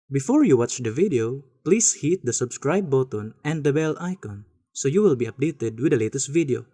Before you watch the video, please hit the subscribe button and the bell icon so you will be updated with the latest video.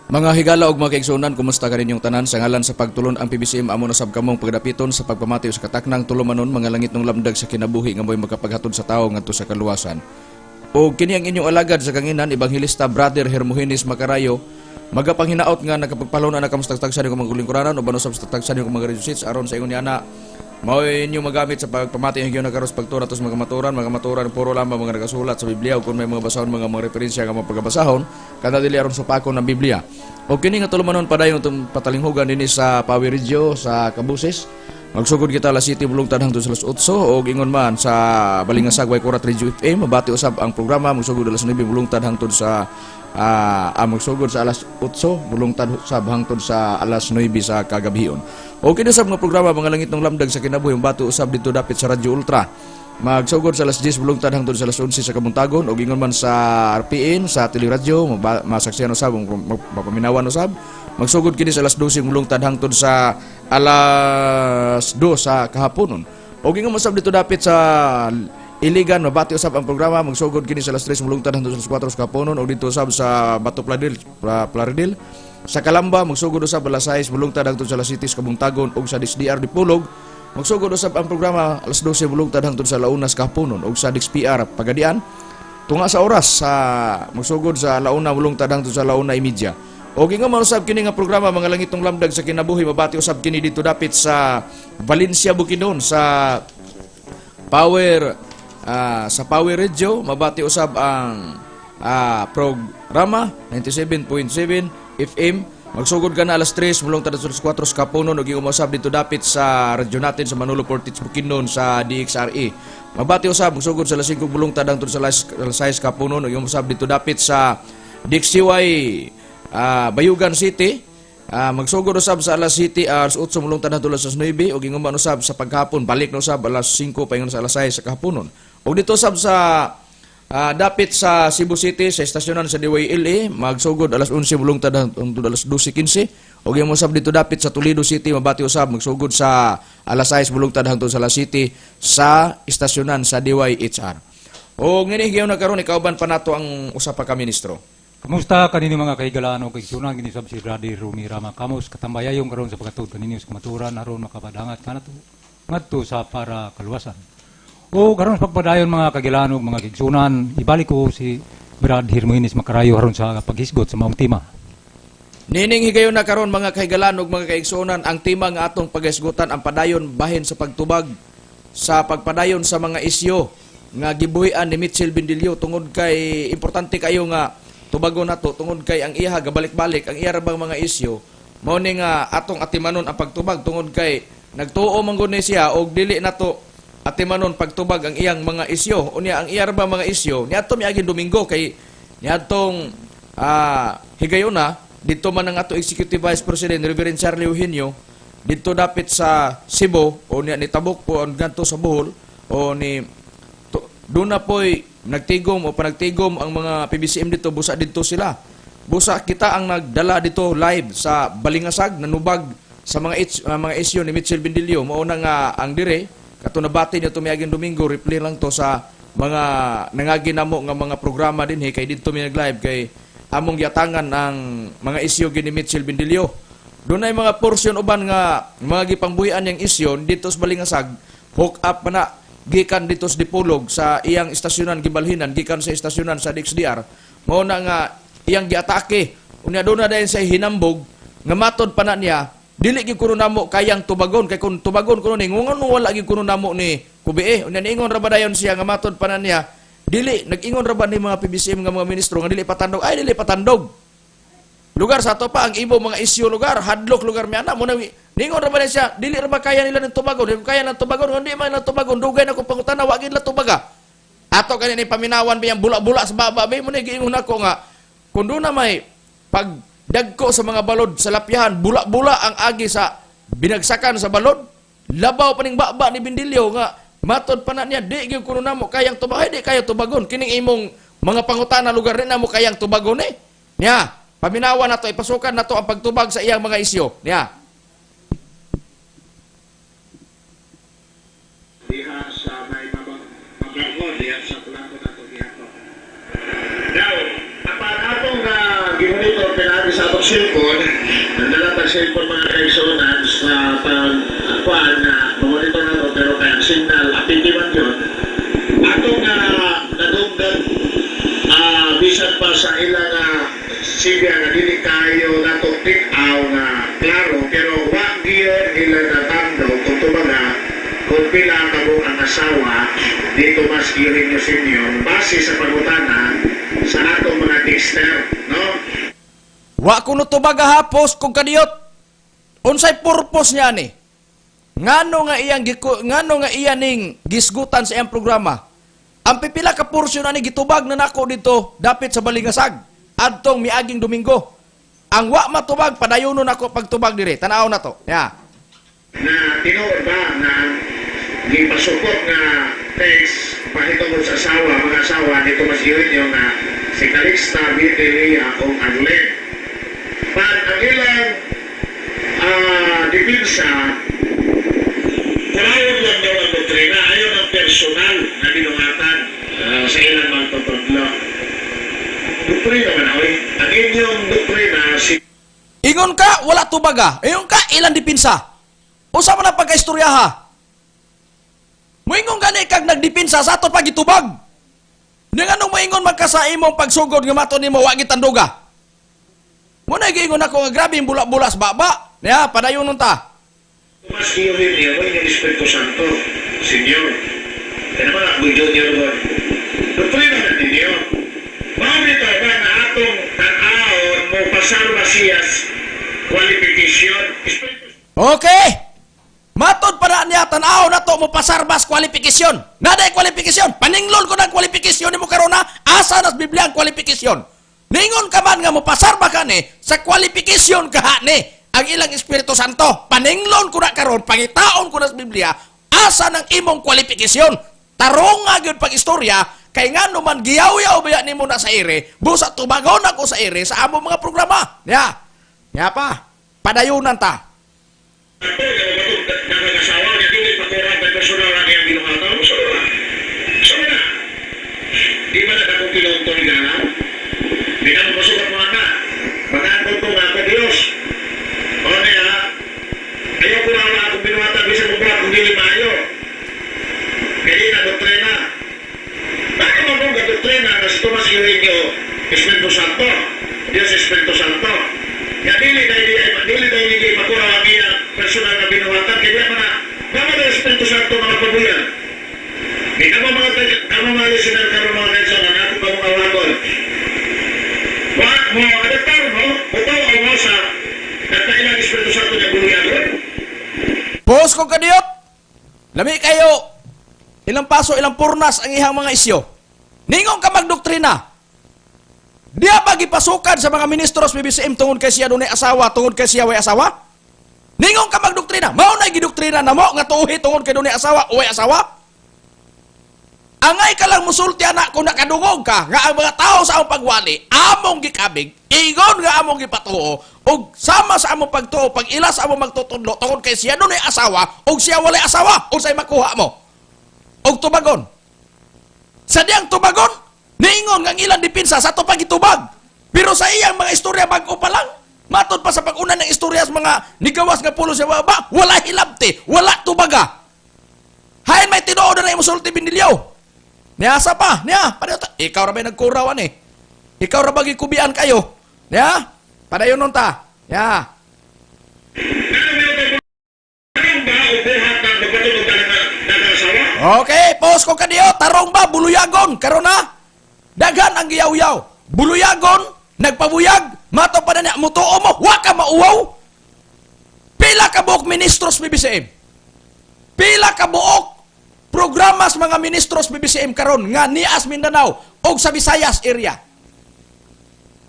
Mga higala og mga kaigsuonan, kumusta kaninyong tanan? Sa ngalan sa pagtulon ang PBCM, amo na sab kamong pagdapiton sa pagpamati sa kataknang tulumanon, mga langit ng lamdag sa kinabuhi nga mo'y makapaghatod sa tawo ngadto sa kaluwasan. O kini ang inyong alagad sa kanginan, Ebanghilista Brother Hermogenes Macarayo, magapanghinaot nga nakapagpalon na kamusta tagsa niyong mga lingkuranan o banusab sa tagsa niyong mga radio sets aron sa ingon niya na mao inyo magamit sa pagpamati ang higayon karos pagtura tos mga maturan puro lamang mga nagasulat sa Biblia o kung may mga basahon mga referensya nga mga pagabasahon kada dili aron supakon ng Biblia. O kini nga tulumanon padayon itong patalinghugan dinhi sa Power Radio sa Kabuses. Magsugod kita alas 7 bulungtad hangtod sa alas 8 og ingon man sa Balingasag Way Kurat Radio FM mabati usab ang programa magsugod alas 9 bulungtad hangtod sa magsugod sa alas 8 bulungtad sab hangtod sa alas 9 sa kagabion. O kini usab nga programa mga langit ng lamdag sa kinabuhi mabati usab dito dapit sa Radio Ultra. Magsugod sa alas 10 bulungtad hangtod sa alas 11 sa kabuntagon og ingon man sa RPN sa Teleradyo masaksihan usab mapaminawan usab. Magsugod kini sa alas 12 mulungtad hangtod sa alas 2 sa kahaponon. Og ingon man sab dito dapit sa Iligan mabati usab ang programa magsugod kini sa alas 3 mulungtad hangtod sa alas 4 sa kahaponon og dito usab sa Bato Plaridel, Plaridel. Sa Kalamba magsugod usab alas 6 mulungtad hangtod sa alas 7 sa kabuntagon og sa DXDR Dipolog magsugod usab ang programa alas 12 mulungtad hangtod sa alauna sa kahaponon og sa DXPR Pagadian tunga sa oras sa magsugod sa alauna mulungtad hangtod sa 1:30. Og ingon man usab kini nga programa mga langitong lamdag sa kinabuhi mabati usab kini dito dapit sa Valencia Bukidnon sa Power sa Power Radio mabati usab ang programa 97.7 FM. Magsugod ka na alas 3 mulungtad sa alas 4 sa kapunon ug ingon usab dito dapit sa radyo natin sa Manolo Fortich Bukidnon sa DXRE. Mabati usab magsugod sa alas 5 mulungtad hangtod sa alas 6 kapunon ug ingon usab dito dapit sa DXCY Bayugan City. Magsugod usab sa alas 7, alas 8 mulungtad hangtod alas 9 ug ingon man usab sa paghapon balik na usab alas 5 paingon sa alas 6 sa kahaponon. Ug dito usab sa Dapit sa Cebu City sa estasyonan sa DYLA magsugod alas 11 bulungtad hangtod alas 12:15 ug yung usab dito dapit sa Toledo City mabati usab magsugod sa alas 6 bulungtad hangtod sa alas 7 sa estasyonan sa DYHR. O ngini higayon na karon ikauban pa nato ang usa pa ka ministro. Kamusta kaninyo mga kahigalaan o kaigsunan kini sab si Brother Rumi Rama Kamos katambayayong karon sa pagkatud kaninyo sa kamaturan aron makapadangat kanato ngadto sa para kaluwasan. O karon sa pagpadayon mga kagilaan ug mga kaigsunan, ibalik ko si Brad Hermoines Macarayo aron sa paghisgot sa maong tema. Nining higayon na karon mga kahigalaan ug mga kaigsuonan, ang tema nga atong paghisgutan ang padayon bahin sa pagtubag sa pagpadayon sa mga isyu nga gibuhian ni Mitchell Bendillo tungod kay importante kayo nga tubagon nato tungod kay ang iya gabalik-balik ang iya ra bang mga isyu mao ni nga atong atimanon ang pagtubag tungod kay nagtuo man gud ni siya og dili nato atimanon pagtubag ang iyang mga isyu. Unya ang iya ra bang mga isyu niadto miaging Domingo kay niadtong higayona dito man ang ato Executive Vice President Reverend Charlie Eugenio dito dapit sa Cebu o niya ni Tabuk po ang ganto sa Bohol o ni doon na po'y nagtigom o panagtigom ang mga PBCM dito, busa dito sila. Busa kita ang nagdala dito live sa Balingasag, nanubag sa mga isyu ni Mitchell Bendillo. Mao na nga ang dire, kato nabati niya tumiaging Domingo, replay lang to sa mga nangagi namo nga mga programa din kay dito mi nag-live kay among giatangan ang mga isyu gini Mitchell Bendillo. Doon ay mga portion uban nga mga gipangbuhian niyang isyu dito sa Balingasag, hook up pa na gikan dito sa Dipolog sa iyang istasyonan gibalhinan gikan sa istasyonan sa DXDR. Mao na nga iyang giatake. Unya doon na dayon sa hinambog nga matod pa na niya dili gyud kuno namo kayang tubagon kay kun tubagon kuno ni ngungon wala gyud kuno namo ni kubi. Unya niingon ra ba dayon siya nga matod pa na niya dili nag-ingon ra ba ni mga PBCM nga mga ministro nga dili patandog, ay dili patandog. Lugar sa ato pa ang imo mga isyu lugar, hadlok lugar mi ana mo na ningon ra ba na siya, dili ra ba kaya nila ng tubagon, dili kaya ng tubagon, hindi man ng tubagon, dugay na kung pangutana wa gid la tubaga. Ato kani ni paminawan biyang bula-bula sa baba ba mo ni giingon nako nga kun doon na may pagdagko sa mga balod sa lapyahan, bula-bula ang agi sa binagsakan sa balod, labaw pa ning baba ni Bendillo nga matod pa na niya di gyud kuno namo kayang tubagon, di kaya tubagon kining imong mga pangutana lugar ni namo kayang tubagon eh. Nya, paminawan nato, ipasukan nato ang pagtubag sa iyang mga isyu. Nya. Diha sa may mabarko, diha sa plato nato gihapon. Now, apan atong gimonitor pinaagi sa atong cellphone, nandala tag cellphone mga kaigsuonan sa pagkuan na mamonitor nato pero kay ang signal apindi man yun. Atong nadunggan bisan pa sa ilang sige nga dili kayo natong tik-aw nga klaro pero wa gyud ila natandog kung tumaga kung pila kabuk ang asawa ni Tomas Eugenio Senior base sa pangutana sa atong mga texter, no? Wa kuno tubaga hapos kung kadiyot. Unsay purpose niya ni? Ngano nga iyang ngano nga iya ning gisgutan sa iyang programa? Ang pipila ka porsyon ani gitubag na nako dito dapit sa Balingasag adtong miaging Domingo. Ang wa matubag padayonon nako pagtubag dire. Tan-aw na to. Ya. Na tinuod ba na gipasukot nga text pahitungod sa asawa, mga asawa ni Tomas Eugenio nga si Calixta, Beauty, Lea o Arlene. Pag ang ilang depensa, kurayon lang daw ang doktrina, ayaw ng personal na binungatan sa ilang mga tutudlo. Doktrina man, oy. Ang inyong doktrina, si Ingon ka, wala tubaga. Ingon ka, ilang depensa. Usa man ang pagkaistorya ha. Moingon gani kag nagdepensa sa ato pagitubag. Ning anong moingon man ka sa imong pagsugod nga mato nimo wa gitanduga. Mo na giingon ako nga grabe yung bula-bula sa baba. Niya, padayon ta. Tomas Eugenio, mo inyong Espiritu Santo, Senyor. Kaya naman ako, Junior God. Doktrina na ninyo. Mao nito ba na atong tan-awon mo pasar ba siya qualification? Espiritu Okay. Matod pa na niya, tan-aw na to mo pasarbas kwalifikasyon. Naday kwalifikasyon. Paninglon ko ng kwalifikasyon nimo karon na. Asa nas Biblia ang kwalifikasyon? Ningon ka man nga mo pasarba ka ni sa kwalifikasyon ka ni ang ilang Espiritu Santo. Paninglon ko na karon, pangitaon ko na sa Biblia, asa ng imong kwalifikasyon. Tarong nga gyud pag istorya Kay ngano man giyaw-yaw baya nimo na sa ere, busa tubagon ako sa ere sa among mga programa. Ya. Ya pa. Padayunan ta. Ato, yung mga nagkakasawa, niya dili pakurang kay personal ang iyang binuhatan. So na. So na. Di ba na akong tinuntol nga na? Di ka masukat mo na. Magkakon ko nga ako Diyos. O niya, ayaw ko na wala akong binuhatan, bisan mo ba kung dili maayo. Kaya di na doktrina. Bakit mo kung doktrina na si Tomas Eugenio Espiritu Santo? Diyos Espiritu Santo. Ya dili makura ang iyang personal na binuhatan kaya man na mama ng Espiritu Santo mga pabuyan. Di kamo mga kamo mga listener karon mga kaigsoon ako kamong awagon. Wa mo adaptar mo utaw mo sa nagkailang Espiritu Santo nga buliagon. Post ko kadiyot. Lami kayo. Ilang paso, ilang purnas ang ihang mga isyo. Ningon ka magdoktrina. Diya ba gipasukan sa mga ministro sa BBCM tungod kay siya dunay asawa, tungod kay siya way asawa? Ningon ka magdoktrina. Mao na gidoktrina namo nga tuuhi tungod kay dunay asawa, way asawa? Angay ka lang musulti ana kung nakadungog ka nga ang mga tao sa among pagwali among gikabig, ingon nga among gipatuo ug sama sa among pagtuo pag ila sa among magtutudlo tungod kay siya dunay asawa ug siya walay asawa, unsay makuha mo? Og tubagon. Sa diyang tubagon, niingon nga ang ilang depensa sa ato pagitubag. Pero sa iyang mga istorya bag-o pa lang, matod pa sa pag-una ng istorya sa mga nigawas nga pulo sa baba, wala hilabti, wala tubaga. Hain may tinuod na musulti binilyaw. Niasa pa, niya, padayon ta. Ikaw ra bay nagkurawan eh. Ikaw ra ba gikubian kayo? Niya, padayon nun ta. Niya. Okay, post ko kadiyo, tarong ba buluyagon karon na? Daghan ang giyaw-yaw. Buluyagon, nagpabuyag, mato pa na niya, mutuo mo, wa ka mauwaw. Pila ka buok ministros BBCM? Pila ka buok programas mga ministros BBCM karon nga nias Mindanao og sa Visayas area?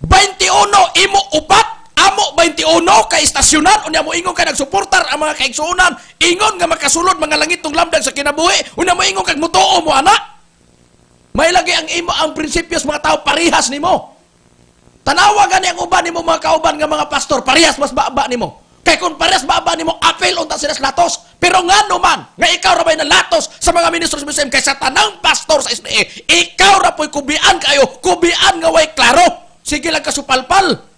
21 imo upat, amo 21 ka istasyonan, unya mo ingon ka nagsuportar ang mga kaigsuonan, ingon nga makasulod mga langitong lamdag sa kinabuhi, unya mo ingon kag mutuo mo ana. May lagi ang imo ang prinsipyos mga tao parihas nimo. Tanawa gani ang uban nimo mga kauban nga mga pastor, parihas mas baba nimo. Kay kung parehas baba nimo, apel unta sila sa latos. Pero ngano man nga ikaw ra bay nalatos sa mga ministro sa BCM kay sa tanang pastor sa SDA, ikaw ra poy kubian kayo, kubian nga way klaro. Sige lang kasupalpal.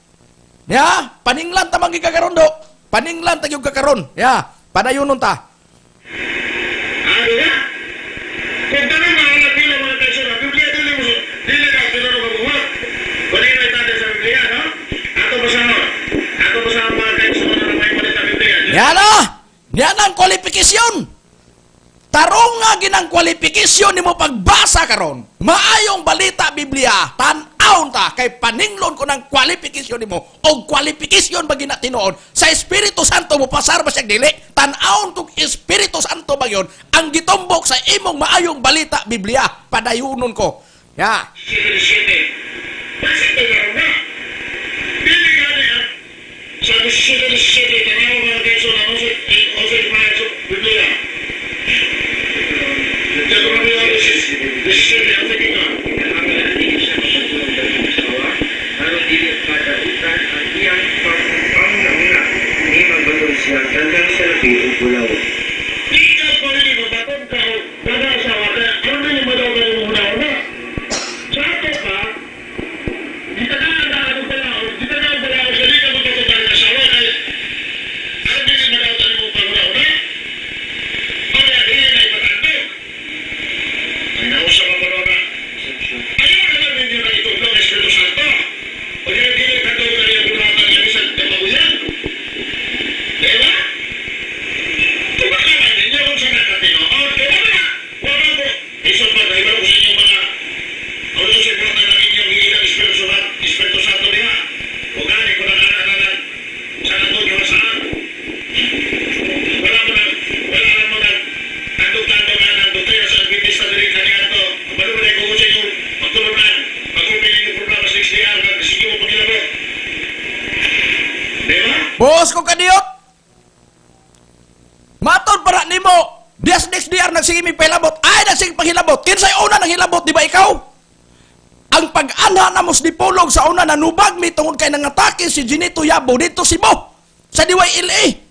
Ya, paninglan ta man gikakaron do. Paninglan ta gyud kakaron. Ya, padayonon ta. Ah, di ba? Kung tanong mga anak nila mga kaigsoon, ang Biblia dili mo dili na tinuro mabuhat. Wala yung naitanda sa Biblia, no? Ato basahon. Ato basahon mga kaigsoon na may palit ang Biblia. Yan na! Yan ang kwalifikasyon! Tarong nga ginang kwalifikasyon nimo pagbasa karon. Maayong balita Biblia, tan-awon ta kay paninglon ko ng kwalifikasyon nimo og kwalifikasyon ba gina tinuod sa Espiritu Santo mo pasar ba siya dili? Tan-awon tong Espiritu Santo ba yun ang gitumbok sa imong maayong balita Biblia. Padayunon ko. Ya. 7. Bakit na na? Dili gani ang sa 17, tanaw mga kaigsoon, ang 11 sa Biblia. Deuteronomio 17, ang tingin. Aron dili kadautan ang iyang pangunguna ni magbaton siya tandang salapi ug bulaw. Ikaw pa rin, magbaton ka o nag-asawa ka, ano na yung madaw ka yung una-una? Sa ato pa, di ka na na anong balaod, di ka na ang balaod sa di ka magbaton ka ng asawa kay ano din yung madaw ka yung panguna-una? O kaya di na ipatandog. Ang nausap ang panona. Ayaw na lang ninyo na itudlo ang Espiritu Santo. O di na dili ka daw na yung bunatan niya bisan kapabuyan. Di ba? Tumakalan ninyo kung saan nakatinood. Kaya wala. Wala ko. Isod pa, dahil ko sa inyong mga kung sa buhatan ng inyong ilang Espiritu Santo, Espiritu Santo niya. O gani ko na na sa natunyo saan. Wala mo na, tandog-tandog na ng doktrina sa Adventista diri kaniadto. Kabalo mo na kung sa inyong pagtulunan, pag-upin inyong programa sa XDR, sige mo pagilabot. Di ba? Boss ko kadiyot. Matod para nimo, Dias DXDR nagsige mi pahilabot. Ay, nagsige paghilabot. Kinsay una nang hilabot, di ba ikaw? Ang pag-anha namo sa Dipolog sa una, nanubag mi tungod kay nangatake si Ginito Yabo dito Cebu sa DYLA.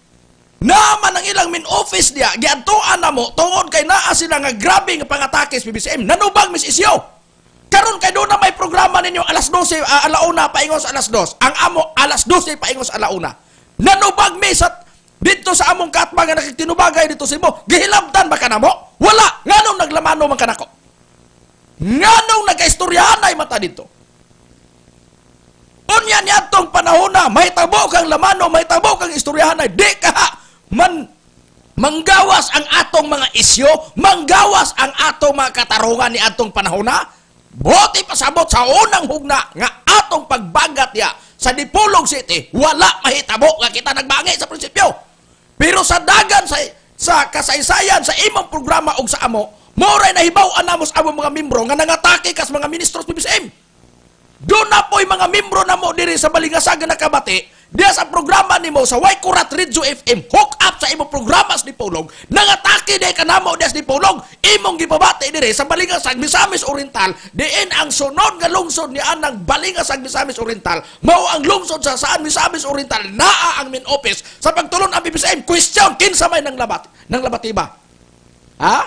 Naman ang ilang main office diya, giadtuan namo tungod kay naa sila nga grabe nga pangatake sa PBCM. Nanubag mis isyo. Karon kay doon na may programa ninyo alas 12, alauna paingon sa alas 2. Ang amo alas 12 paingon sa alauna. Nanubag mi sa dito sa among katbang nga nakiktinubagay dito sa Cebu. Gihilabtan ba kanamo? Wala. Nganong naglamano man kanako? Nganong nagkaistoryahan ay mata dito? Unya niadtong panahon na may tabo kang lamano, may tabo kang istoryahan ay di ka man manggawas ang atong mga isyo, manggawas ang atong mga katarungan ni atong panahon na. Buot ipasabot sa unang hugna nga atong pagbagat ya sa Dipolog City, wala mahitabo nga kita nagbangi sa prinsipyo. Pero sa dagan sa kasaysayan sa imong programa og sa amo, mo ray nahibaw-an namo sa among mga membro nga nangatake kas mga ministros PBCM. Doon na po'y mga membro na mo diri sa Balingasag nga nakabati diya sa programa nimo sa Waikurat Radio FM, hook up sa imong programa sa Dipolog, nangatake di ka namo diya sa Dipolog, imong gipabati diri sa Balingasag, Misamis Oriental, diin ang sunod nga lungsod ni anang Balingasag, Misamis Oriental, mao ang lungsod sa saan Misamis Oriental naa ang main office sa pagtulon ang PBCM. Question, kinsa may nang labat nang labatiba? Ha?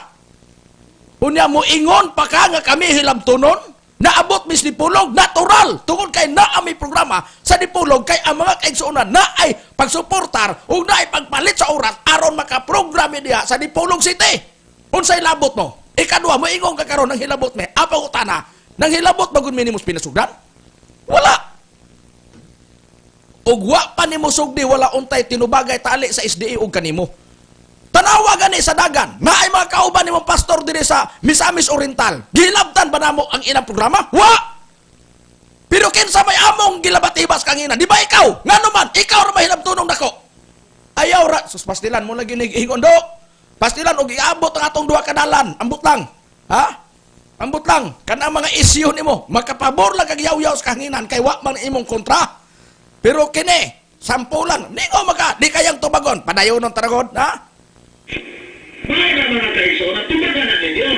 Unya mo ingon pa ka nga kami hilabtonon? Naabot mis Dipolog, natural tungod kay naa may programa sa Dipolog kay ang mga kaigsuonan na ay pagsuportar ug na ay pagpalit sa oras aron makaprograma diha sa Dipolog City. Unsay labot mo? Ikaduha, moingon ka karon nang hilabot me. Apang utana, nang hilabot bagud minimum pinasugdan? Wala. Ug wa pa nimo sugdi, wala untay tinubagay tali sa SDA ug kanimo. Tanawa gani sa dagan, naay mga kauban nimong pastor diri sa Misamis Oriental. Gilabtan ba namo ang ilang programa? Wa! Pero kinsa may among gilabatibas kangina? Di ba ikaw? Ngano man, ikaw ra mahilabtunong nako. Ayaw ra, sus pastilan mo lagi nig ingon do. Pastilan og iabot ang atong duha kadalan, ambot lang. Ha? Ambot lang kanang mga isyu nimo, makapabor lang kag yaw-yaw sa kahanginan kay wa man imong kontra. Pero kini, sampo lang, ningo maka di kayang tubagon, padayonon taragod, ha? May na mga kaigsoon, tubagan na ninyo.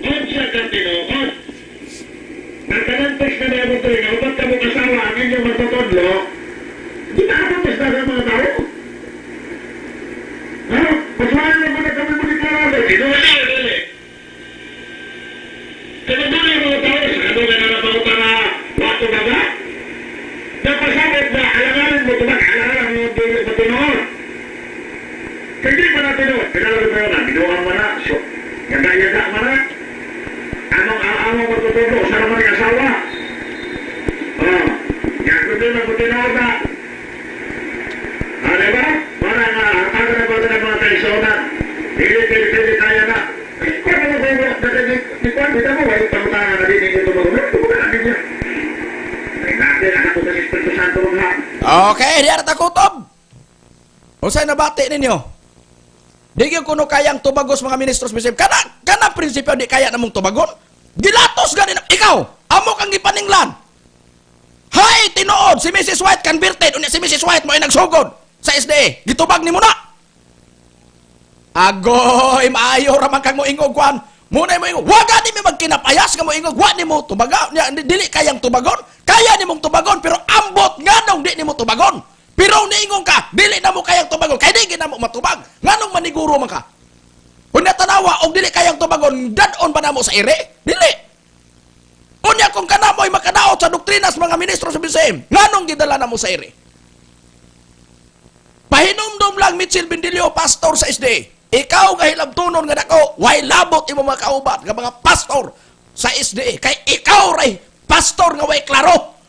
Unsa ka tinuod? Nagkanantes na niya mo ito, nga ubat ka mong asawa, ang inyong magtutudlo, di ba ako na sa mga tao? Ha? Pasuhan mo na kami mo deklarado. Tinuod na, dili. Kaya doon yung mga tao, sa ano na napangutan na wato na ba? Napasabot na, alanganin mo tubag, alanganin mo dili sa tinuod. Hindi pa natin tinuod. Pinalaro ko na, binuang mo na, so, yaga-yaga mo na. Anong among magtutudlo, sa naman yung asawa? Oh, yan kung di magputinuod na. Ah, di ba? Para nga, ang taga na ba ng mga kaigsuonan? Dili, dili, dili, kaya na. Kung ano ba yung di ko, di mo, ay pangutana na din ninyo tumagunan, tumagunan ninyo. Ay natin, anak ko ng Espiritu Santo mga. Okay, di ara ta kutob. Unsay nabati ninyo? Di gyud kuno kayang tubagos mga ministros bisib. Kana kana prinsipyo di kaya namong tubagon. Gilatos gani na ikaw, amo kang gipaninglan. Hay tinuod si Mrs. White converted unya si Mrs. White mo ay nagsugod sa SDA. Gitubag nimo na. Agoy, maayo ra man kang moingog kwan. Muna mo ingog, wa gani mi magkinapayas nga moingog, wa nimo tubaga, nya, dili kayang tubagon. Kaya nimong tubagon pero ambot nganong di nimo tubagon. Pero niingon ka, dili na mo kayang tubagon, kay di gina mo matubag. Nganong maniguro man ka? Unya tanawa og dili kayang tubagon, dad-on ba namo sa ere? Dili. Unya kung kanamoy makadaot sa doktrina sa mga ministro sa BCM, nganong gidala namo sa ere? Pahinumdum lang Mitchell Bendilio, pastor sa SDA. Ikaw nga hilabtunon nga dako, way labot imo mga kauban nga mga pastor sa SDA. Kay ikaw ray pastor nga way klaro.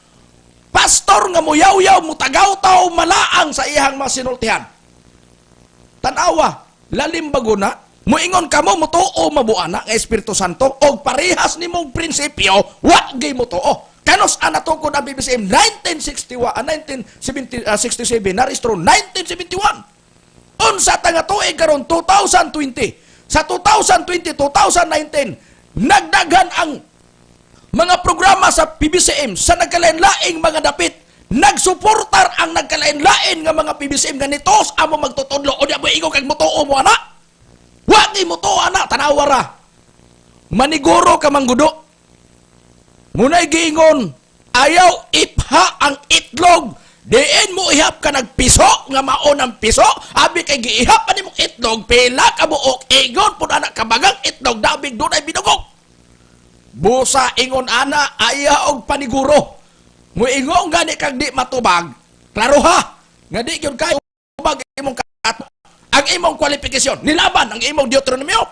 Pastor nga muyaw-yaw, mutagaw-taw, malaang sa iyang mga sinultihan. Tanawa, lalim bago na, muingon kamo, mutuo mabuana nga Espiritu Santo, og parehas nimong prinsipyo, wa gay mutuo. Kanos ang natukod ang BBCM 1961, 1967, narestro 1971. Unsa ta nga tuig karon 2020. Sa 2020, 2019, nagdaghan ang mga programa sa PBCM sa nagkalain-laing mga dapit. Nagsuportar ang nagkalain-lain nga mga PBCM nga nitos amo magtutudlo o di mo ingon kag mutuo mo ana. Wa ni mo to ana, tanawa ra. Maniguro ka manggudo. Munay giingon, ayaw ipha ang itlog. Diin mo ihap ka nagpiso, nga maon ang piso, abi kay giihap pa nimong itlog, pila ka buok, ingon pud ana kabagang itlog, dabig dunay binugok. Busa ingon ana, ayaw og paniguro. Muingon gani kag di matubag, klaro ha, nga di gyud kayo tubag imong kato. Ang imong kwalifikasyon, nilaban ang imong Deuteronomio.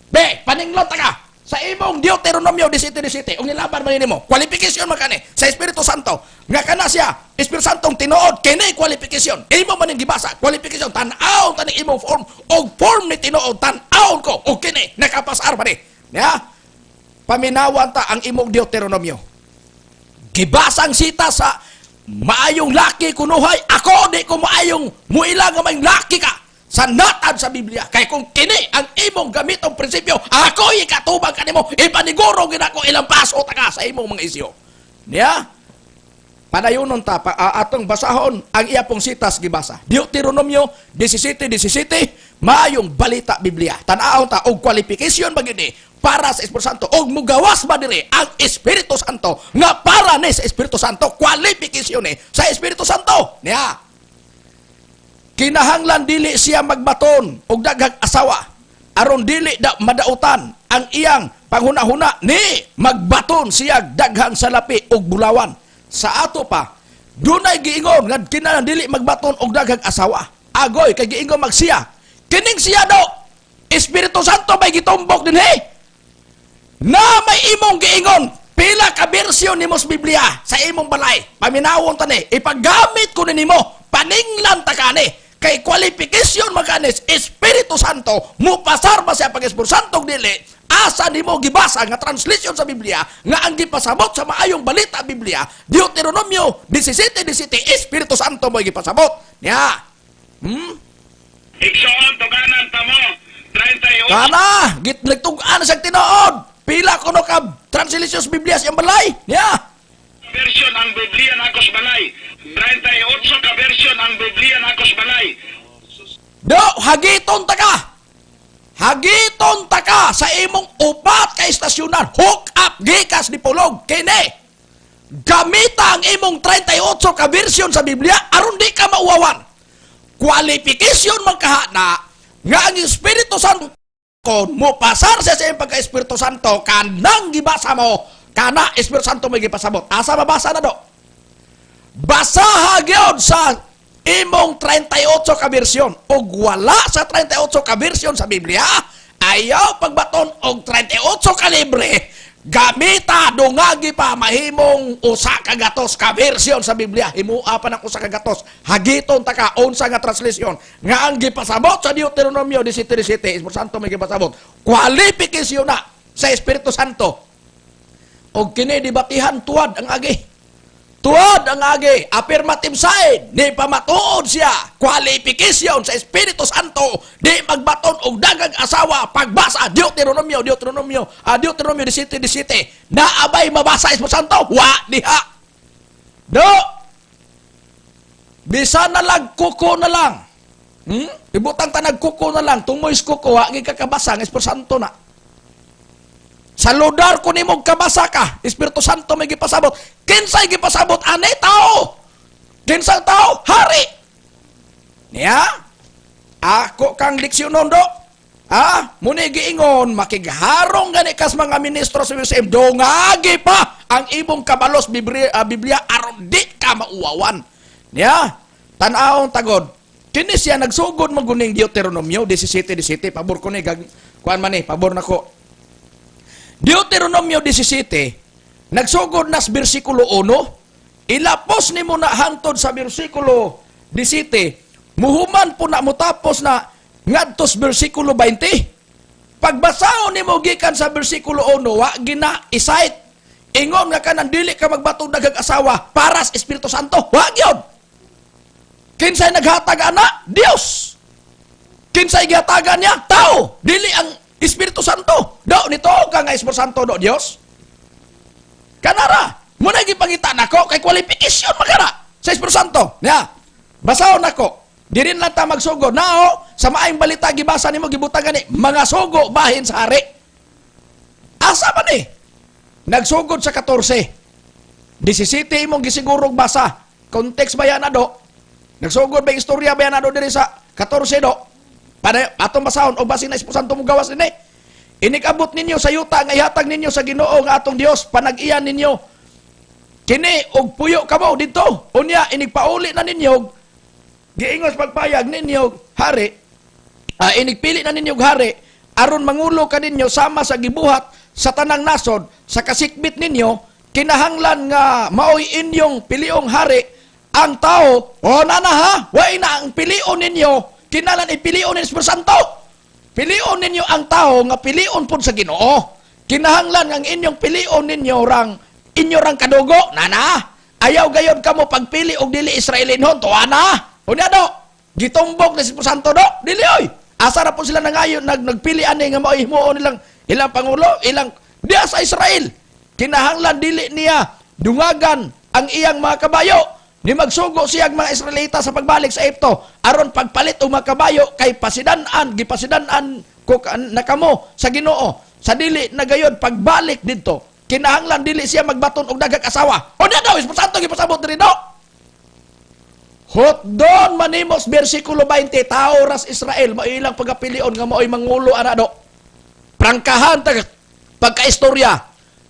Be, paninglot ta ka. Sa imong Deuteronomio 17:17, ug nilaban man nimo, kwalifikasyon man kani sa Espiritu Santo. Nga kana siya, Espiritu Santong tinuod, kini kwalifikasyon. Imo man ning gibasa, kwalifikasyon, tan-aw tani imong form og form ni tinuod, tan-awon ko og kini nakapasar ba ni. Ya? Paminawan ta ang imong Deuteronomio. Gibasang sita sa maayong laki kunuhay, ako di ko maayong muila nga maayong laki ka sa natad sa Biblia. Kay kung kini ang imong gamitong prinsipyo, ako ikatubang kanimo, ipaniguro gid ako ilang paso ta ka sa imong mga isyo. Niya? Padayonon ta pa, atong basahon ang iya pong sitas gibasa. Deuteronomio 17:17, maayong balita Biblia. Tan-awon ta og qualification ba gyud ni para sa Espiritu Santo og mugawas ba diri ang Espiritu Santo nga para ni sa Espiritu Santo, qualification ni sa Espiritu Santo. Niya. Kinahanglan dili siya magbaton og daghang asawa aron dili da madautan ang iyang panghuna-huna ni magbaton siya daghang salapi og bulawan. Sa ato pa dunay giingon nga kinahanglan dili magbaton og daghang asawa. Agoy kay giingon magsiya. Kining siya do Espiritu Santo may gitumbok dinhi. Na may imong giingon pila ka bersyon nimo sa Biblia sa imong balay. Paminawon ta ni, ipagamit ko ni nimo, paninglan ta kani. Kay qualification makanis Espiritu Santo, mupasar ba siya pag Espiritu Santo dili? Asa nimo gibasa nga translation sa Biblia nga ang gipasabot sa maayong balita Biblia, Deuteronomio 17:17, Espiritu Santo mo gipasabot. Nya. Igsoon, tuganan ta mo. 38 Kana, gitligtug-an sa tinuod. Pila kuno ka translation sa Biblia sa iyang balay. Nya. Version ang Biblia nako sa balay. 38 ka version ang Biblia nako sa balay. Do, hagiton ta ka. Hagiton ta ka sa imong upat ka estasyonan. Hook up gikas ni Pulog. Kini. Gamita ang imong 38 ka version sa Biblia aron di ka mauwawan. Qualification man kahana nga ang Espiritu Santo kon mo pasar siya sa iyong pagka-Espiritu Santo kanang gibasa mo kana Espiritu Santo may gipasabot. Asa mabasa na do? Basaha gyud sa imong 38 ka bersyon ug wala sa 38 ka bersyon sa Biblia, ayaw pagbaton og 38 ka libre, gamita dungagi pa mahimong 100 ka bersyon sa Biblia. Himua pa ng 100, hagiton ta ka unsa nga translation nga ang gipasabot sa Deuteronomio 17:17, Espiritu Santo may gipasabot. Qualification na sa Espiritu Santo og kini debatihan tuwad ang agi. Tuod ang agi, affirmative side, ni pamatuod siya, qualification sa Espiritu Santo, di magbaton og daghang asawa, pagbasa, Deuteronomio, Deuteronomio, Deuteronomio 17:17, naabay mabasa Espiritu Santo, wa diha. Do, bisa na lang, kuko na lang. Ibutang tanag kuko na lang, tumoy kuko, wa kakabasa ang Espiritu Santo na. Sa ludar ko nimo kabasa ka, Espiritu Santo may gipasabot. Kinsay gipasabot ani tao? Kinsang tao? Hari. Niya? Ako kang leksyonon do. Ha? Muni giingon makigharong gani kas mga ministro sa USM, dungagi pa ang imong kabalos Biblia, Biblia aron di ka mauwawan. Niya? Tan-awon tagod. Kini siya nagsugod maguning Deuteronomio 17:17, pabor ko ni gag kuan man ni, pabor nako. Deuteronomio 17, nagsugod nas bersikulo 1, ilapos nimo na hangtod sa bersikulo 17, muhuman po na mutapos na ngadtos bersikulo 20. Pagbasahon nimo gikan sa bersikulo 1, wa gina isite. Ingon nga kanan dili ka magbatong daghang asawa para sa Espiritu Santo, wa gyud. Kinsay naghatag ana? Dios. Kinsay gihatagan niya? Tao. Dili ang Espiritu Santo. Do nito ka nga Espiritu Santo do Dios. Kanara, muna gipangita nako kay qualification makara sa Espiritu Santo. Nya. Basahon nako. Dirin lang ta magsugo. Nao, sa maayong balita gibasa nimo gibutang gani mga sugo bahin sa hari. Asa man ni? Nagsugod sa 14. 17 imong gisigurong basa. Context ba yan na do? Nagsugod ba yung istorya ba yan na do diri sa 14 do? Para atong basahon o basin na Espiritu Santo mo gawas dinhi. Inikabot ninyo sa yuta nga ihatag ninyo sa Ginoo nga atong Dios, panag-iyan ninyo. Kini og puyo kamo didto. Unya inigpauli na ninyo giingos pagpayag ninyo hari, inigpili na ninyo hari aron mangulo kaninyo sama sa gibuhat sa tanang nasod sa kasikbit ninyo, kinahanglan nga maoy inyong piliong hari ang tao. O nana ha, way na ang pilion ninyo, kinahanglan ipilion ni Espiritu Santo. Pilion ninyo ang tao nga pilion pud sa Ginoo. Kinahanglan ang inyong pilion ninyo rang inyo rang kadugo. Nana, ayaw gayon kamo pagpili og dili Israelinhon, tuwa na. Unya do, gitumbok ni Espiritu Santo do, dili oy. Asa ra po sila nangayon nagpili ani nga maoy himuon nilang ilang pangulo, ilang diya sa Israel. Kinahanglan dili niya dungagan ang iyang mga kabayo. Ni magsugo siya ang mga Israelita sa pagbalik sa Ehipto aron pagpalit og mga kabayo kay pasidan-an, gipasidan-an ko na kamo sa Ginoo. Sa dili na gayon pagbalik didto, kinahanglan dili siya magbaton og daghang asawa. Unya daw Espiritu Santo gipasabot diri do. Hotdon manimos bersikulo 20, tao ras Israel mailang pagapilion nga maoy mangulo ana do. Prangkahan ta pagkaistorya.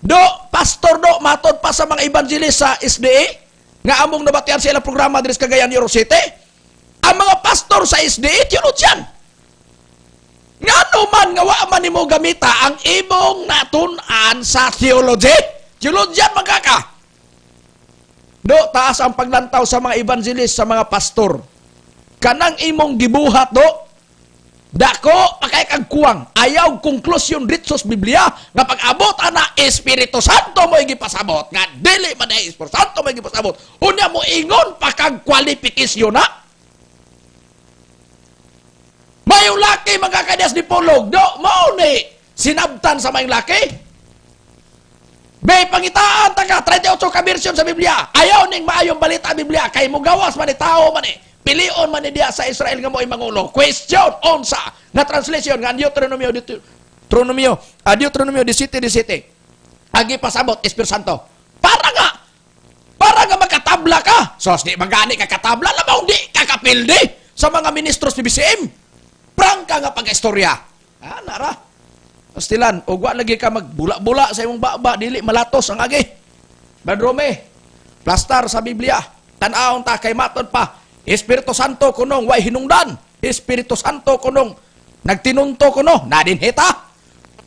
Do pastor do matod pa sa mga evangelist sa SDA nga among nabatian sa ilang programa diri sa Cagayan de Oro City. Ang mga pastor sa SDA theologian. Ngano man nga wa man nimo gamita ang imong natun-an sa theology? Theologian man ka. Do, taas ang paglantaw sa mga evangelist, sa mga pastor. Kanang imong gibuhat, do, dako, pakay kag kuwang. Ayaw konklusyon ditso sa Biblia, nga pag-abot ana, Espiritu Santo mo gipasabot. Nga dili man ay Espiritu Santo mo gipasabot. Unya mo ingon pa kag kwalifikasyon na. Mayong laki mga kanyas ni Pulog, do, mao ni sinabtan sa mayong laki. May pangitaan ta ka 38 ka bersyon sa Biblia. Ayaw ning maayong balita Biblia kay mugawas man ni tao man ni. Pilion man ni diya sa Israel nga mo'y mangulo. Question unsa na translation nga Deuteronomio Deuteronomio, Deuteronomio 17:17. Agi pasabot Espiritu Santo. Para nga makatabla ka. Sos di magani ka katabla labaw di ka kapildi sa mga ministros ni BCM. Prangka nga pagkaistorya. Ah, nara. Pastilan, og wa lagi ka magbula-bula sa imong baba, dili malatos ang agi. Badrome, plastar sa Biblia. Tan-awon ta kay matod pa. Espiritu Santo kunong way hinungdan. Espiritu Santo kunong nagtinunto kuno, nadinhita.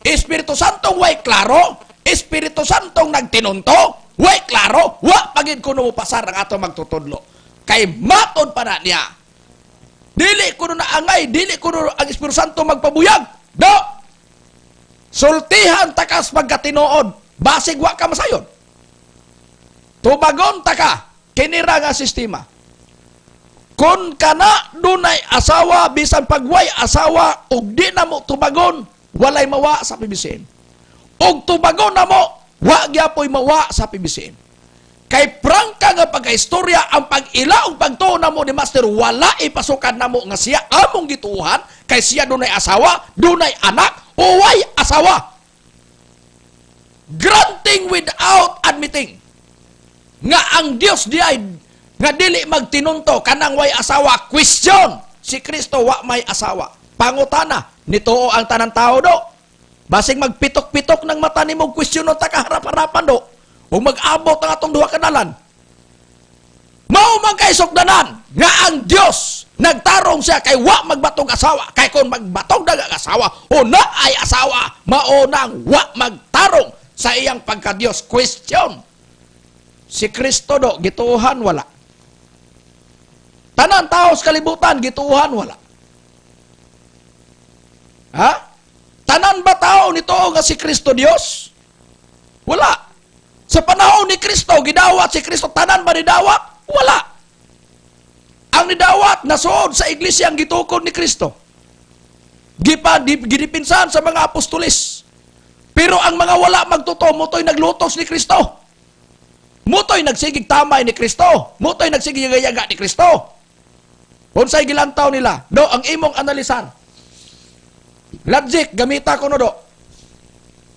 Espiritu Santo way klaro. Espiritu Santo nagtinunto, way klaro. Wa pagid kuno mo pasar ang ato magtutudlo. Kay matod pa na niya. Dili kuno na angay, dili kuno ang Espiritu Santo magpabuyag. Do! Sultihan takas pagkatinuod, basig wa ka masayon. Tubagon ta ka, kinira nga sistema. Kung kana dunay asawa, bisan pagway asawa, ug di na mo tubagon, walay mawa sa PBCM. Ug tubagon na mo, wa gyapoy mawa sa PBCM. Kay prangka nga pagkaistorya, ang pag-ila ug pagtuo na mo ni Master, wala ipasukan na mo nga siya among gituohan, kay siya dunay asawa, dunay anak, uway asawa. Granting without admitting nga ang Dios di ay nga dili magtinunto kanang way asawa. Question, si Kristo wa may asawa. Pangutana, nituo ang tanang tao do. Basig magpitok-pitok ng mata nimo, question ta ka harap-harapan do. Ug mag-abot ang atong duha kanalan. Mao man kay sukdanan nga ang Dios nagtarong siya kay wa magbatong asawa. Kay kung magbatong daga asawa o na ay asawa, mao nang wa magtarong sa iyang pagka-Dios. Question, si Kristo do gituohan wala? Tanan tao sa kalibutan gituohan wala? Ha? Tanan ba tao nituo nga si Kristo Dios? Wala. Sa panahon ni Kristo, gidawat si Kristo, tanan ba nidawat? Wala. Ang nidawat, nasuod sa iglesia ang gitukod ni Kristo. Gidipinsan sa mga apostolis. Pero ang mga wala magtotoo, mutoy naglutos ni Kristo. Mutoy nagsigig tamay ni Kristo. Mutoy nagsigig yaga ni Kristo. Unsay gilantaw nila? Do ang imong analisar. Logic gamita ko no do.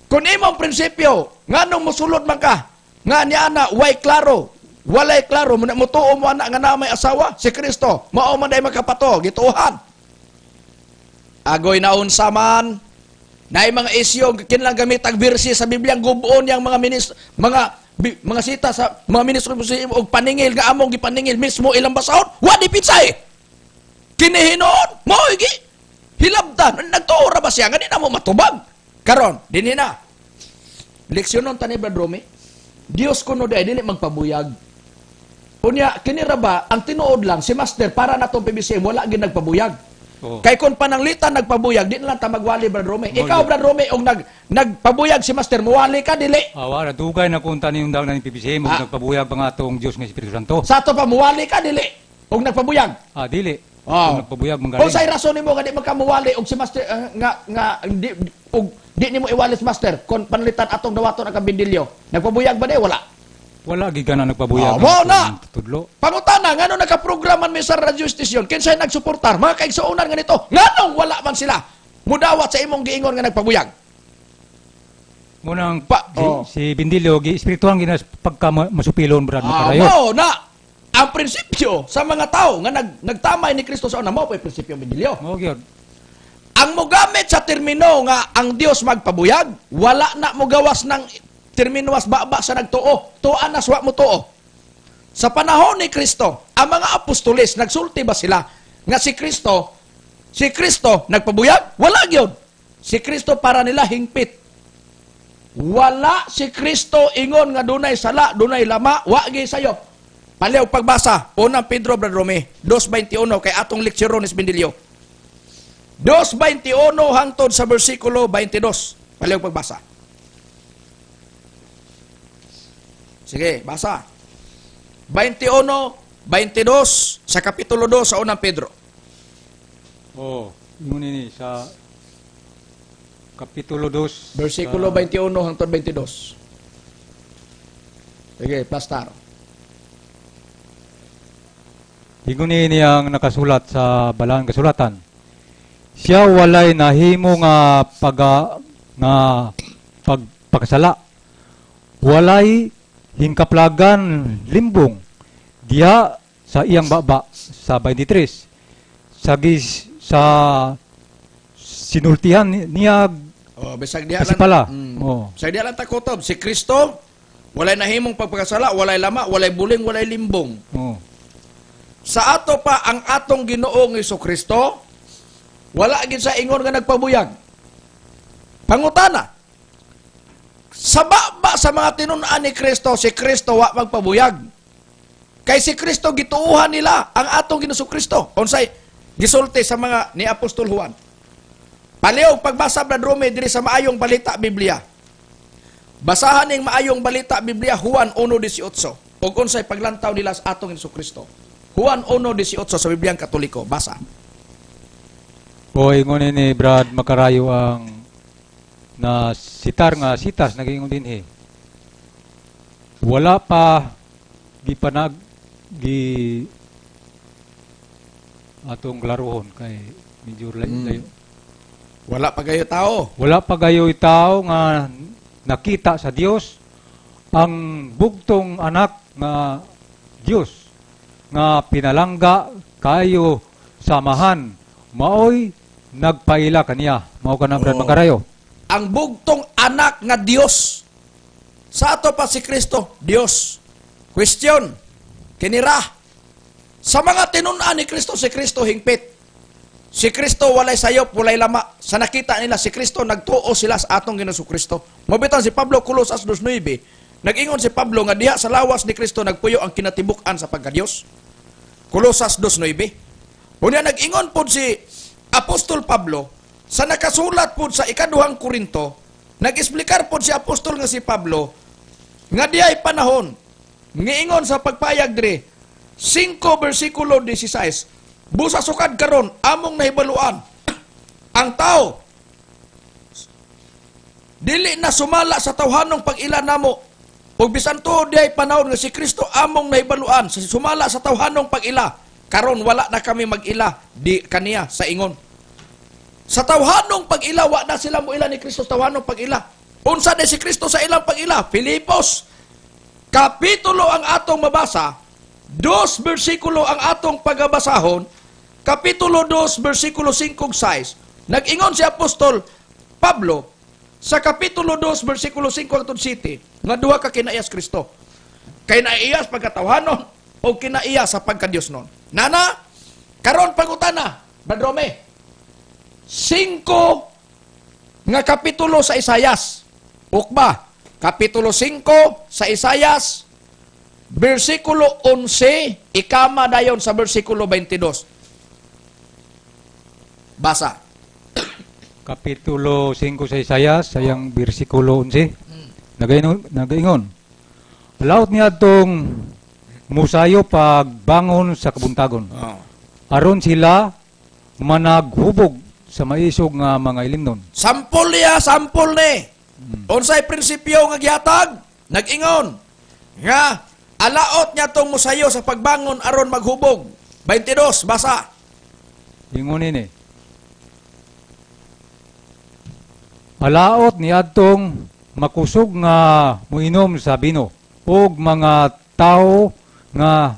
Kung imong prinsipyo, nganong mosulod man ka? Nga niya na way klaro, walay klaro, mutuo mo ana nga naa may asawa si Kristo, mao man day makapato, gituohan. Agoy na unsa man, naay mga isyo kinlang gamit ang verse sa Biblia gubuon yang mga ministro, mga sita sa mga ministro og paningil nga among gipaningil mismo ilang basahon, wa di pitsay. Kini hinuon, mao gi hilabtan, nagtuo ra ba siya nga di na mo matubag? Karon, dinhi na. Leksyonon ta ni Brad Romy. Dios kuno di dili magpabuyag. Unya kini ra ba ang tinuod lang si Master para natong PBCM wala gid nagpabuyag. Oh. Kay kung pananglitan nagpabuyag, di na lang ta magwali, Brad Romy. Mo Ikaw, yun. Brad Romy, og nagpabuyag si Master, muwali ka dili? Awa, dugay na kung tanin yung dagnan ng PBCM, ug nagpabuyag pa nga atong Diyos nga Espiritu Santo. Sa ato pa muwali ka dili? Og nagpabuyag? Ah, dili. Oh. Kung nagpabuyag Kung manggaling. say rason nimo nga di magkamuwali og si Master nga nga di, og di nimo iwali si Master kon pananglitan atong dawaton ang kabindilyo. Nagpabuyag ba di wala? Wala gid na nagpabuyag. Ah, mo ang na. atong Tudlo. Pangutana ngano nakaprograman mi sa radio station? Kinsay nagsuportar? Mga kaigsuonan nga nito. Nganong wala man sila mudawat sa imong giingon nga nagpabuyag? Munang si, Oh. si Bindilyo gi espirituhan ginas pagka masupilon, Brad Ah, Makarayo. mao na ang prinsipyo sa mga tao nga nagtamay ni Kristo sa una mao pa'y prinsipyo Bindilyo. Mao gyud. Ang mogamit sa termino nga ang Dios magpabuyag, wala na mogawas ng termino was baba sa nagtuo. Tuan na swa mo tuo. Sa panahon ni Kristo, ang mga apostoles nagsulti ba sila nga si Kristo nagpabuyag? Wala gyud. Si Kristo para nila hingpit. Wala si Kristo ingon nga dunay sala, dunay lama, wa gyud sayop. Paliw pagbasa, unang Pedro, Brad Rome, 2:21 kay atong leksyon ni Bindilyo. 2:21 hangtod sa bersikulo 22. Paliw pagbasa. Sige, basa. 21, 22 sa kapitulo 2 sa unang Pedro. Oh, ingon ini sa kapitulo 2 Bersikulo 21 hangtod 22. Sige, plastar. Ingon ini ang nakasulat sa balaan kasulatan. Siya walay nahimo nga paga nga pagpakasala. Walay hingkaplagan limbong diha sa iyang baba sa 23. Sa gis, sa sinultihan niya. Oh, bisag diha Kasi pala. Oh. Bisag diha lang takutob si Kristo walay nahimong pagpakasala, walay lama, walay buling, walay limbong. Oh. Sa ato pa ang atong Ginoong Kristo, wala gid sa ingon nga nagpabuyag. Pangutana, sa baba sa mga tinun-an ni Kristo, si Kristo wa magpabuyag. Kay si Kristo gituuhan nila ang atong Ginoong Kristo. Unsay gisulti sa mga ni Apostol Juan? Palihog pagbasa, Brad Rome, diri sa Maayong Balita Biblia. Basahan ning Maayong Balita Biblia Juan 1:18. Ug unsay paglantaw nila sa atong Ginoong Kristo. Juan 1:18 sa Bibliang Katoliko. Basa. O ingon ni Brad Makarayo ang na sitar nga sitas nagingon dinhi. Wala pa gipanag gi atong klarohon kay medyo layo. Wala pa kayo tao. Wala pa gayoy tao nga nakita sa Dios ang bugtong anak nga Dios nga pinalangga kayo samahan maoy nagpaila kaniya. Mao ka na, Brad Oo. Makarayo. Ang bugtong anak nga Dios. Sa ato pa si Kristo, Dios. Question, kinira. Sa mga tinun-an ni Kristo, si Kristo hingpit. Si Kristo walay sayop, walay lama. Sa nakita nila si Kristo, nagtuo sila sa atong Ginoong Kristo. Mabitan si Pablo, Colosas 2:9, nag-ingon si Pablo nga diha sa lawas ni Kristo nagpuyo ang kinatibuk-an sa pagkadiyos. Colosas 2:9. Unya nag-ingon pod si Apostol Pablo sa nakasulat pod sa ikaduhang Korinto, nag-explicar pod si Apostol nga si Pablo nga dihay panahon ngiingon sa pagpayag dire 5 versikulo 16, busa sukad karon among nahibaluan ang tao dili na sumala sa tawhanong pag-ila namo ug bisan tuod dihay panahon nga si Kristo among nahibaluan sumala sa tawhanong pag-ila. Karon wala na kami mag-ila di kaniya sa ingon. Sa tawhanong pag-ila, wa na sila moila ni Kristo sa tawhanong pag-ila. Unsa na si Kristo sa ilang pag-ila? Filipos, kapitulo ang atong mabasa, 2 bersikulo ang atong pagabasahon, kapitulo 2, bersikulo 5 ug 6. Nag-ingon si Apostol Pablo sa kapitulo 2, bersikulo 5 hangtod 7, nga duha ka kinaiyas Kristo. Kay naiyas pagkatawhanon o kinaiya sa pagkadiyos nun. Nana, karon pangutana, Brad Rome, 5 nga kapitulo sa Isayas. Ukba, kapitulo 5 sa Isayas, bersikulo 11, ikama dayon sa bersikulo 22. Basa. Kapitulo 5 sa Isayas, sayang bersikulo 11. Nagaingon, nagaingon. Laot niya atong musayo pagbangon sa kabuntagon. Aron sila managhubog sa maisog nga mga ilimnon. Sampol niya, sampol ni. Unsay prinsipyo nga gihatag? Nag-ingon nga alaot niya tong musayo sa pagbangon aron maghubog. 22, basa. Ingon ini. Alaot niadtong makusog nga muinom sa bino ug mga tawo nga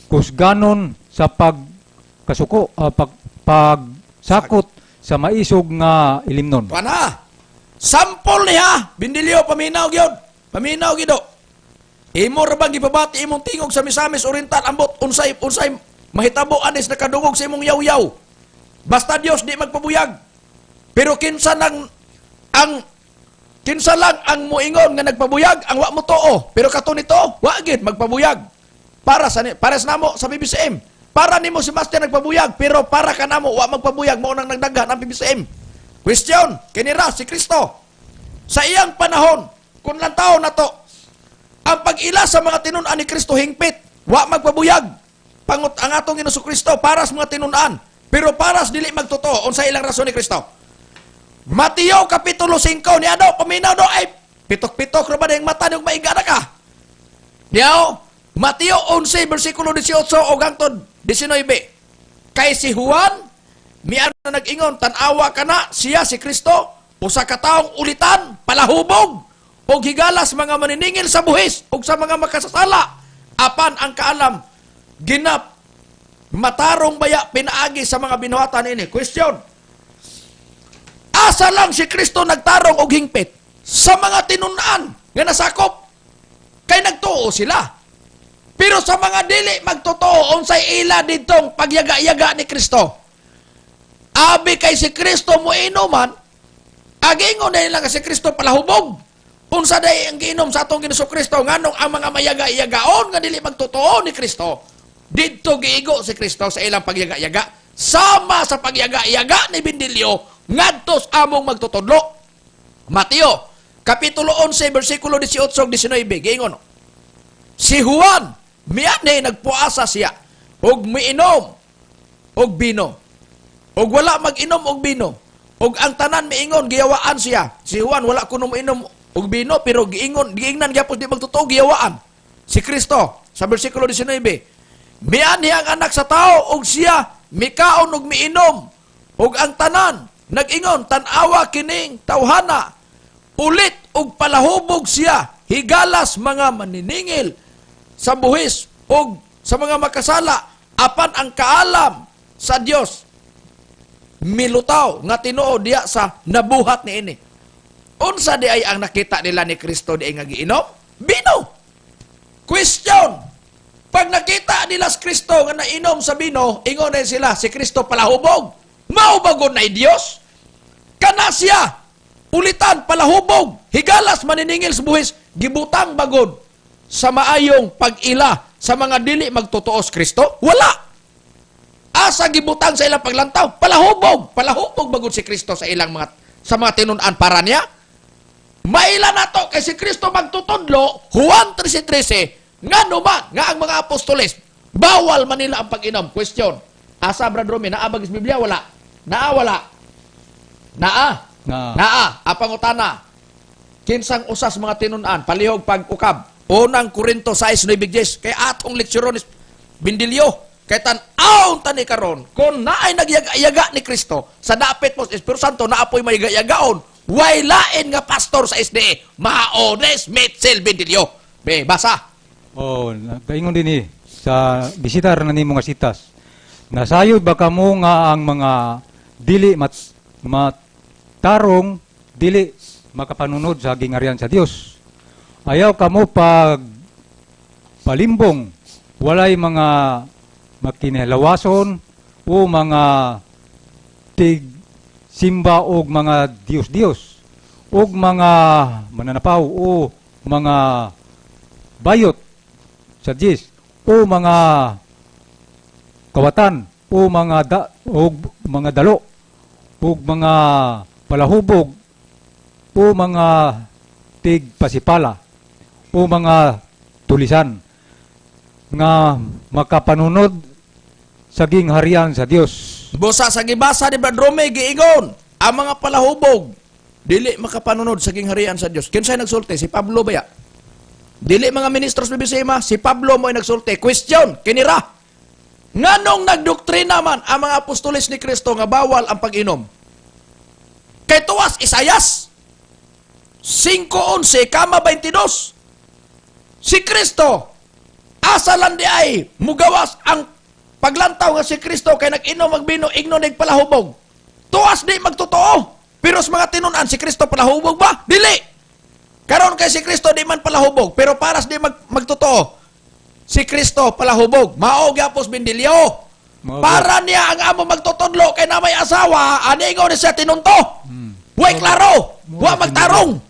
kusganon sa pagkasuko pagsakot sa maisog nga ilimnon. Pana. Sampol niya, Bindilyo, paminaw gyud. Paminaw gyud. Imo ra bang gipabati imong tingog sa Misamis Oriental ambot unsay unsay mahitabo anis nakadungog sa imong yaw-yaw. Basta Dios di magpabuyag. Pero kinsa lang ang moingon nga nagpabuyag ang wa mo tuo. Pero kato nito, wa gid magpabuyag. Para sa namo sa PBCM. Para nimo si Master nagpabuyag, pero para kanamo wa magpabuyag, mao nang nagdaghan ang PBCM. Question, kinira si Kristo sa iyang panahon, kung lantaw na to, ang pag-ila sa mga tinun-an ni Kristo hingpit, wa magpabuyag. Pangut ang atong Ginoong Kristo para sa mga tinun-an, pero para sa dili magtotoo, unsa ilang rason ni Kristo? Mateo kapitulo 5 ni ano, paminaw do ay pitok-pitok ra ba ding mata ning maiga na ka. Niyaw, Mateo 11 bersikulo 18 og hangtod 19. Kay si Juan miadto na nag-ingon, tan-awa kana siya si Kristo, usa ka taong ulitan, palahubog og higalas mga maniningil sa buhis ug sa mga makasasala. Apan ang kaalam ginap matarong baya pinaagi sa mga binuhatan ini. Question. Asa lang si Kristo nagtarong og hingpit sa mga tinun-an nga nasakop? Kay nagtuo sila. Pero sa mga dili magtotoo, unsay ila didtong pagyaga-yaga ni Kristo? Abi kay si Kristo moinuman, agingon dahil lang si Kristo palahubog. Unsa day ang giinom sa atong Ginoong Kristo nganong ang mga mayaga-yagaon nga dili magtotoo ni Kristo, didto giigo si Kristo sa ilang pagyaga-yaga, sama sa pagyaga-yaga ni Bindilyo ngadto sa among magtutudlo. Mateo kapitulo 11 bersikulo 18 ug 19 giingon, si Juan miani nagpuasa siya ug miinom og bino, ug wala mag-inom og bino, ug ang tanan miingon giyawaan siya. Si Juan wala kuno moinom og bino, pero giingon, giingnan gyapon di magtotoo, giyawaan si Kristo. Sa bersikulo 19, mianhi ang anak sa tao ug siya mikaon ug miinom, ug ang tanan nag-ingon, tan-awa kining tawhana, ulit ug palahubog siya, higalas mga maniningil sa buhis ug sa mga makasala, apan ang kaalam sa Dios milutaw nga tinuod diya sa nabuhat niini. Unsa di ay ang nakita nila ni Kristo di ay nga giinom? Bino. Question. Pag nakita nila si Kristo nga nainom sa bino, ingon na sila, si Kristo palahubog. Mao ba gud na Dios? Kana siya ulitan palahubog, higalas maniningil sa buhis, gibutang bagod sa maayong pag-ila sa mga dili magtotoo sa Kristo? Wala. Asa gibutang sa ilang paglantaw? Palahubog, palahubog bagod si Kristo sa ilang mga sa mga tinun-an para niya. Maila nato kay si Kristo magtutudlo, Juan 13:13, ngano man nga ang mga apostoles bawal man nila ang pag-inom. Question. Asa Brad Romy, naa ba sa Biblia? Wala. Naa wala. Naa. Na. Naa. Apangutana. Kinsang usas mga tinun-an palihog pag-ukab. Unang Korinto 6:9 kay atong leksyon ni Bindilyo. Kay tan-awon tani karon kung naay nagyaga-yaga ni Kristo sa dapit mo sa Espiritu Santo, naapoy may yagaon, way lain nga pastor sa SDA, Maones Mitchell Bendilio. Be, basa. Oh, nagaingon din eh sa bisitar na nimo nga sitas. Nasayod ba kamo nga ang mga dili matarong dili makapanunod sa gingarian sa Dios? Ayaw kamo pag palimbong, walay mga makinilawason o mga tig simba og mga Dios-Dios og mga mananapaw o mga bayot sa Diyos o mga kawatan o mga da, o mga dalo o mga palahubog o mga tigpasipala o mga tulisan nga makapanunod sa gingharian sa Dios. Busa sa gibasa ni Brad Rome, giingon ang mga palahubog dili makapanunod sa gingharian sa Dios. Kinsay nagsulti? Si Pablo baya? Dili mga ministros BBC ma, si Pablo mo ay nagsulti. Question, kinira. Nganong nagdoktrina man ang mga apostoles ni Kristo nga bawal ang pag-inom? Kay tuwas Isayas 5:11 kama 22. Si Kristo asa lang di ay mugawas ang paglantaw nga si Kristo kay nag-inom magbino igno nagpalahubog. Tuwas di magtotoo. Pero sa mga tinun-an si Kristo palahubog ba? Dili. Karon kay si Kristo di man palahubog, pero paras di magtotoo. Si Kristo palahubog. Mao gyapos Bendilio. Mao Para niya ang amo magtutudlo kay na may asawa, ani ingon ni siya tinunto. Way klaro, wa magtarong.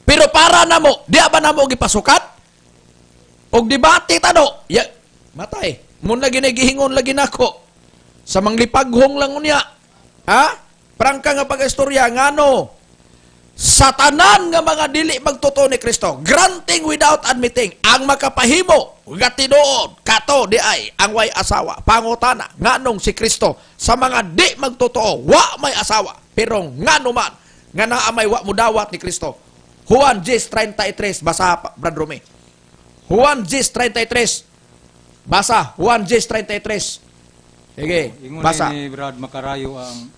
Pero para namo, di ba namo gipasukat? Og debate tano, ya, matay. Mun lagi na gihingon lagi nako. Sa manglipaghong lang unya. Ha? Prangka nga pag-istorya ngano sa tanan nga mga dili magtotoo ni Kristo, granting without admitting, ang makapahimo nga tinuod kato di ay ang way asawa. Pangutana, nganong si Kristo sa mga di magtotoo wa may asawa, pero ngano man nga naa may wa mudawat ni Kristo? Juan 10:33, basa pa, Brad Rome. Juan 10:33. Basa, Juan 10:33. Sige, Ingon basa. ni Brad Makarayo ang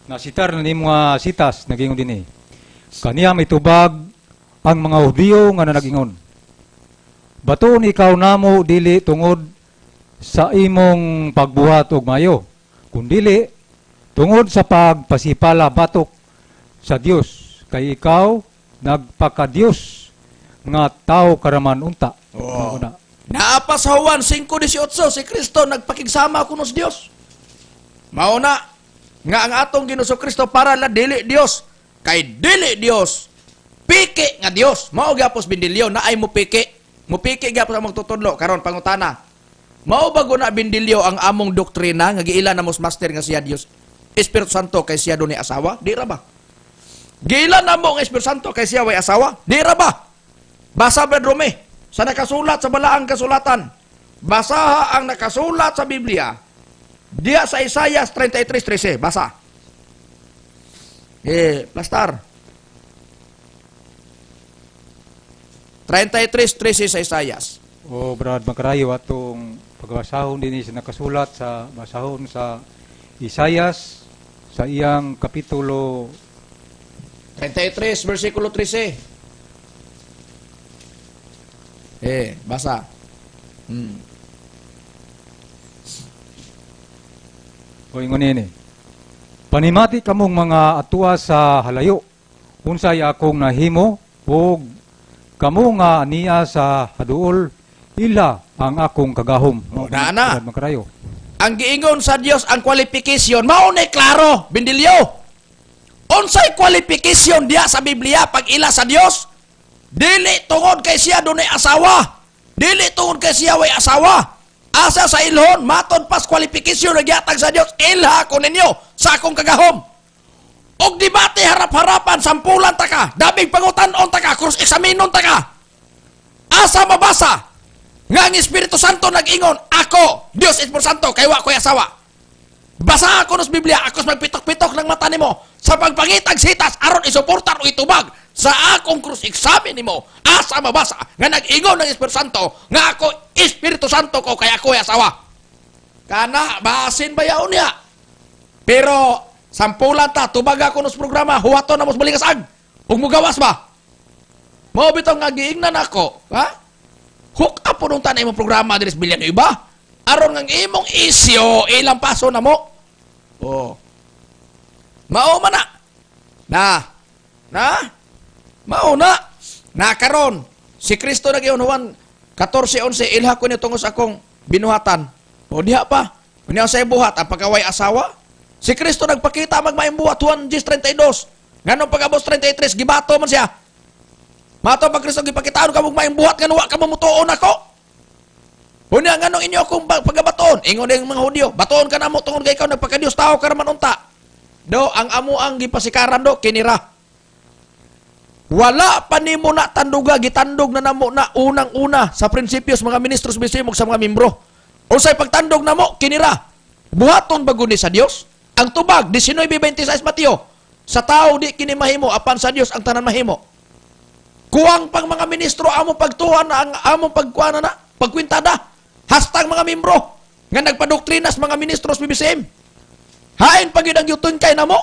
nasitar na nimo nga sitas, nagingon din eh. Kaniya may tubag ang mga Hudiyo nga nanagingon. Baton ikaw namo dili tungod sa imong pagbuhat og mayo, kundili tungod sa pagpasipala batok sa Dios, kay ikaw nagpakadiyos nga tao karaman unta. Oh. Mao na. Naa pa sa Juan 5:18, si Kristo nagpakigsama kuno sa Dios. Mao na nga ang atong Ginoong Kristo para la dili Dios, kay dili Dios piki nga Dios. Mao gyapos Bindilyo na ay mupiki. Mupiki gyapos ang magtutudlo karon pangutana. Mao ba guna Bindilyo ang among doktrina nga giila na mos master nga siya Dios Espiritu Santo kay siya dunay asawa? Di ra ba? Giila na mo ang Espiritu Santo kay siya way asawa? Di ra ba? Basa Brad Rome sa nakasulat sa balaang kasulatan. Basaha ang nakasulat sa Biblia. Diya sa Isaiah 33:13. Basa. Plastar. 33:13 sa Isaias. O Brad Makarayo, atong pagbasahon din sa nakasulat sa basahon sa Isayas sa iyang kapitulo 33 versikulo 13. Basa. O ingon nini. Panimati kamong mga atua sa halayo, unsay akong nahimo ug kamo nga niya sa haduol, ila ang akong kagahom. O, naa na. Brad Makarayo. Ang giingon sa Dios ang qualification mao ni klaro, Bindilyo. Unsay qualification diya sa Biblia pag ila sa Dios? Dili tungod kay siya dunay asawa. Dili tungod kay siya way asawa. Asa sa ilhon, matod pas qualification na gihatag sa Dios, ilha ko ninyo sa akong kagahom. Og debate harap-harapan, sampulan ta ka, dabing pangutan-on ta ka, cross-examinon ta ka. Asa mabasa nga ang Espiritu Santo nag-ingon, ako, Dios Espiritu Santo, kay wa ko'y asawa. Basa ako nos Biblia, ako magpitok-pitok ng mata nimo sa pagpangitag sitas aron isuportar o itubag sa akong cross-examine nimo. Asa mabasa nga nag-ingon ng Espiritu Santo nga ako Espiritu Santo ko kay ako ay asawa. Kana basin bayaw niya. Pero sampulan ta tubaga ko nos programa, huwaton na mos balingasag. Ug mugawas ba? Mao bitaw nga giingnan ako, ha? Hook up po nung tanay imong programa diri sa Villanueva. Aron nga ang imong isyo ilang paso na mo. Oh. Mao man na. Na. Na. Mao na. Na karon si Kristo nagyon Juan 14:11, ilha ko ni tungod sa akong binuhatan. O diha pa. Unya sa buhat ang pagkaway asawa. Si Kristo nagpakita magmaing buhat Juan 10:32. Nganong pag-abot 33 gibato man siya. Mato pag Kristo gipakitaan ka maing buhat ngano wa ka mo mutuon ako. Unya nganong inyo akong pagabaton? Ingon ning mga Hudyo, batoon ka namo tungod kay ikaw nagpakadiyos, tao ka raman unta. Do ang amo ang gipasikaran do kinira. Wala pa nimo na tanduga, gitandog na namo na unang-una sa prinsipyo sa mga ministro sa BCM ug sa mga membro. Unsay pagtandog namo kinira. Buhaton ba guni sa Dios? Ang tubag 19:26 Mateo. Sa tao di kini mahimo apan sa Dios ang tanan mahimo. Kuwang pang mga ministro among pagtuan na ang among pagkuana na pagkwintada. Hastang mga membro nga nagpadoktrina sa mga ministro sa BBCM. Hain pa gyud ang yutun kay namo.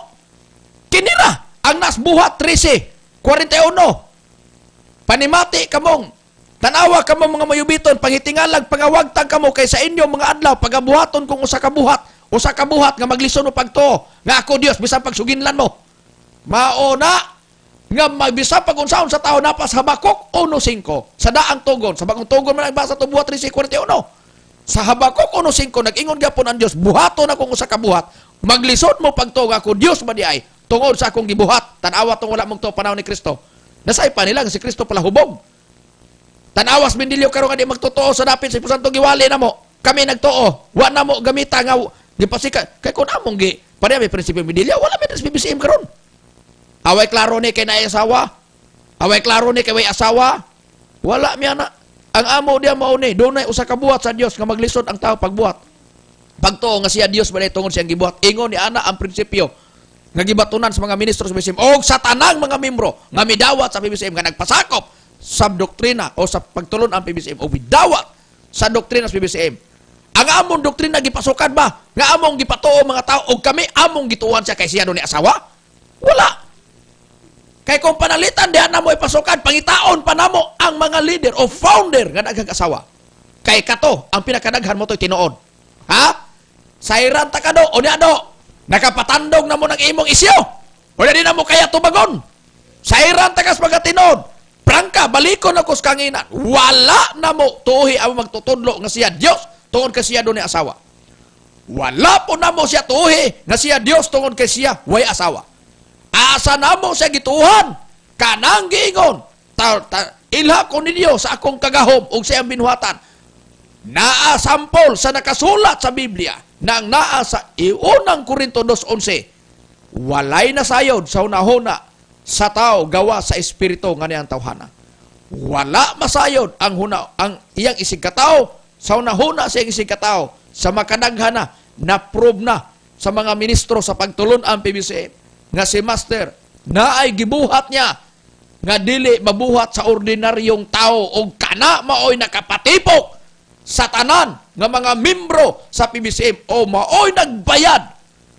Kinira ang nasbuhat 13:41. Panimati kamong tanawa kamo mga mayubiton, pangitingalag pangawagtang kamo kay sa inyo mga adlaw pagabuhaton kung usa ka buhat nga maglison o pagtuo nga ako Dios bisan pagsuginlan mo. Mao na nga magbisa pag unsaon sa tao napas Habakuk 1:5 sa daang tugon, sa bagong tugon man nagbasa to buhat 13:41. Sa Habakuk 1:5 nag-ingon gyapon ang Dios, buhaton akong usa ka buhat, maglisod mo pagtuo nga ako Dios ba di ay tungod sa akong gibuhat. Tan-awa tong wala mong tuo panahon ni Kristo. Nasay pa nila nga si Kristo pala hubog. Tan-awas Bindilyo karon nga di magtotoo sa dapit sa Espiritu Santo giwali na mo. Kami nagtuo, wa na mo gamita nga gipasika kay kun among gi pareha may prinsipyo Bindilyo, wala may sa BBCM karon. Away klaro ni kay naay asawa. Away klaro ni kay way asawa. Wala mi ana. Ang amo diya mao ni dunay usa ka buhat sa Dios nga maglisod ang tao pagbuhat. Pagtuo nga siya Dios balay tungod siyang gibuhat. Ingon ni ana ang prinsipyo nga gibatunan sa mga ministro sa BBCM og sa tanang mga membro nga midawat sa BBCM nga nagpasakop sa doktrina o sa pagtulon ang PBCM o midawat sa doktrina sa PBCM. Ang among doktrina gipasukan ba nga among gipatuo mga tao og kami among gituan siya kay siya dunay asawa? Wala. Kay kung panalitan diha namo ipasukan, pangitaon pa namo ang mga leader o founder nga daghang asawa. Kay kato ang pinakadaghan mo to'y tinuod. Ha? Sayran ta kado o niya do nakapatandog na mo ng imong isyo. O di na mo kaya tubagon. Sayran ta kas mga tinuod. Prangka balikon ako sa kanginan. Wala na mo tuhi ang magtutudlo nga siya Dios tungod kay siya dunay asawa. Wala po na mo siya tuhi nga siya Dios tungod kay siya way asawa. Asa na mo siya gituhan kanang giingon ilha ko ninyo sa akong kagahom ug siyang binuhatan. Naa sampol sa nakasulat sa Biblia na ang naa sa iunang Korinto 2:11, walay nasayod sa hunahuna sa tao gawa sa espiritu nga niyang tawhana. Wala masayod ang huna ang iyang isig katao sa hunahuna sa iyang isig katao sa makadaghana na prove na sa mga ministro sa pagtulon ang PBCM nga si Master na ay gibuhat niya nga dili mabuhat sa ordinaryong tao og kana maoy nakapatipok sa tanan nga mga membro sa PBCM o maoy nagbayad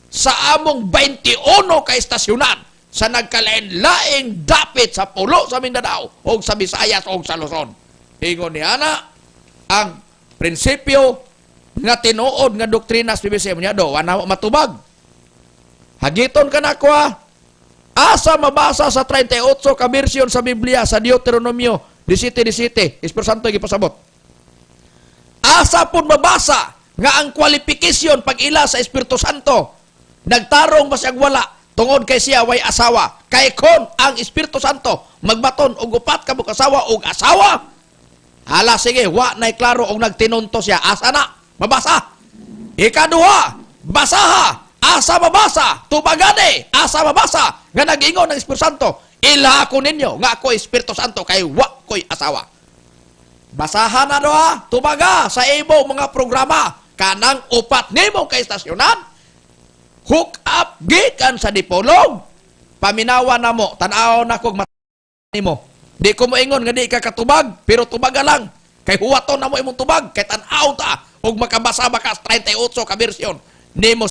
sa among 21 ka estasyonan sa nagkalain-laing dapit sa pulo sa Mindanao o sa Visayas o sa Luzon. Ingon ni ana ang prinsipyo nga tinuod nga doktrina sa PBCM niya do wala matubag. Hagiton ka na ko ha. Asa mabasa sa 38 ka bersyon sa Biblia sa Deuteronomio 17:17, Espiritu Santo gipasabot. Asa pud mabasa nga ang qualification pag-ila sa Espiritu Santo nagtarong ba siyang wala tungod kay siya way asawa. Kay kon ang Espiritu Santo magbaton og upat ka asawa og asawa. Hala sige, wa nay klaro og nagtinunto siya. Asa na mabasa? Ikaduha, basaha. Asa mabasa, tubagane, asa mabasa nga nag-ingon ng Espiritu Santo, ilha ko ninyo nga ako Espiritu Santo kay wa ko'y asawa. Basahan na doha, tubaga sa imo mga programa kanang upat nimo kay estasyonan. Hook up gikan sa Dipolog. Paminawa na mo, tan-aw na kog mata nimo. Di ko moingon nga di ka katubag, pero tubaga lang. Kay huwaton na mo imong tubag, kay tan-aw ta. Ug makabasa ba ka 38 ka bersyon nimo.